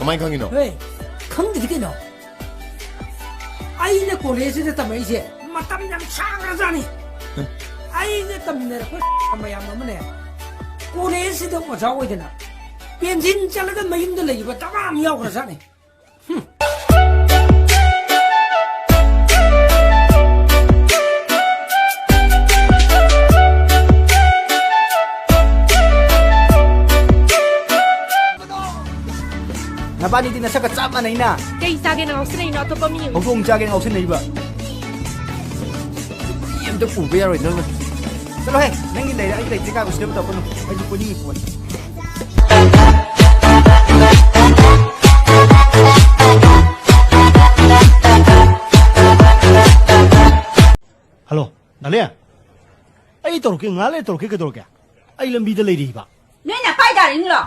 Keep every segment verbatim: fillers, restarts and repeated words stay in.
ꯀꯃꯥꯏꯅ ꯈꯪꯉꯤꯅꯣ? ꯍꯦ, ꯈꯪꯗ꯭ꯔꯗꯤ ꯀꯩꯅꯣ? ꯑꯩꯅ ꯀꯣꯂꯦꯖꯁꯤꯗ ꯇꯝꯃꯛꯏꯁꯦ ꯃꯇꯝ ꯌꯥꯝ ꯁꯥꯡꯈ꯭ꯔꯖꯥꯠꯅꯤ꯫ ꯑꯩꯒ ꯇꯝꯃꯤꯟꯅꯔꯛꯄ ꯃꯌꯥꯝ ꯑꯃꯅꯦ, ꯀꯣꯂꯦꯖꯁꯤꯗ ꯑꯣꯖꯥ ꯑꯣꯏꯗꯅ ꯄꯦꯟꯁꯤꯟ ꯆꯠꯂꯒ ꯃꯌꯨꯝꯗ ꯂꯩꯈꯤꯕ ꯗꯃꯥ ꯑꯃ ꯌꯥꯎꯈ꯭ꯔꯖꯥꯠꯅꯤ꯫ ꯅꯕꯥꯅꯤꯗꯤ ꯅꯁꯛꯀ ꯆꯞ ꯃꯥꯟꯅꯩꯅ꯫ ꯀꯩ ꯆꯥꯒꯦꯅ ꯉꯥꯎꯁꯤꯟꯅꯩꯅꯣ? ꯑꯇꯣꯞꯄ ꯃꯤ ꯌꯦꯡꯉꯨ꯫ ꯍꯧꯗꯣꯡ ꯆꯥꯒꯦꯅ ꯉꯥꯎꯁꯤꯟꯅꯩꯕ꯫ ꯃꯤ ꯑꯝꯇ ꯎꯕ ꯌꯥꯔꯣꯏ ꯅꯪꯅ꯫ ꯆꯠꯂꯣꯍꯦ, ꯅꯪꯒꯤ ꯂꯩꯔꯦ, ꯑꯩꯒꯤ ꯂꯩꯇ꯭ꯔꯤ ꯀꯥꯏ ꯎꯁꯤꯠꯇꯕ ꯇꯧꯔꯛꯀꯅꯨ꯫ ꯑꯩꯁꯨ ꯀꯣꯏꯅꯤꯡꯉꯤ ꯄꯣꯠꯅꯤ꯫ ꯍꯜꯂꯣ, ꯗꯥꯂꯦ꯫ ꯑꯩ ꯇꯧꯔꯛꯀꯦ, ꯉꯥꯏꯍꯥꯛ ꯂꯩꯔ ꯇꯧꯔꯛꯀꯦ, ꯀꯩꯗꯧꯔꯒꯦ? ꯑꯩ ꯂꯝꯕꯤꯗ ꯂꯩꯔꯤꯕ꯫ ꯅꯣꯏꯅ ꯄꯥꯏꯗꯥꯔꯤꯅꯤꯂꯣ?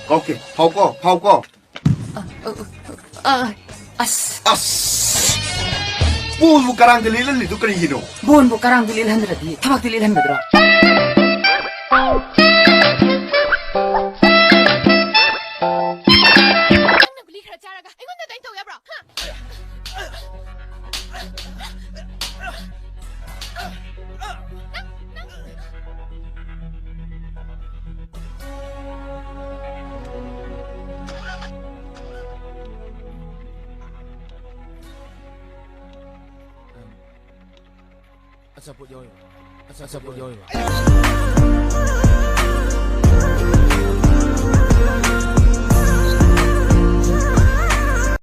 ꯀꯥꯎꯀꯦ, ꯐꯥꯎꯀꯣ, ꯐꯥꯎꯀꯣ꯫ ꯑ, ꯑ, ꯑ, ꯑꯁ꯫ ꯑꯁ! ꯕꯣꯜꯕꯨ ꯀꯔꯥꯡꯗ ꯂꯦꯜꯍꯜꯂꯤꯗꯨ ꯀꯔꯤꯒꯤꯅꯣ? ꯕꯣꯜꯕꯨ ꯀꯔꯥꯡꯗ ꯂꯦꯜꯍꯟꯗ꯭ꯔꯗꯤ ꯊꯕꯛꯇꯤ ꯂꯦꯜꯍꯟꯒꯗ꯭ꯔꯣ? ꯅꯪꯅ ꯒꯨꯂꯤ ꯈꯔ ꯆꯥꯔꯒ ꯑꯩꯉꯣꯟꯗ ꯑꯗꯨꯃꯥꯏꯅ ꯇꯧ ꯌꯥꯕ꯭ꯔꯣ? ꯍꯥ? ꯑꯆꯥꯄꯣꯠ ꯌꯥꯎꯔꯤꯕ? ꯑꯆꯥꯄꯣꯠ ꯌꯥꯎꯔꯤꯕ?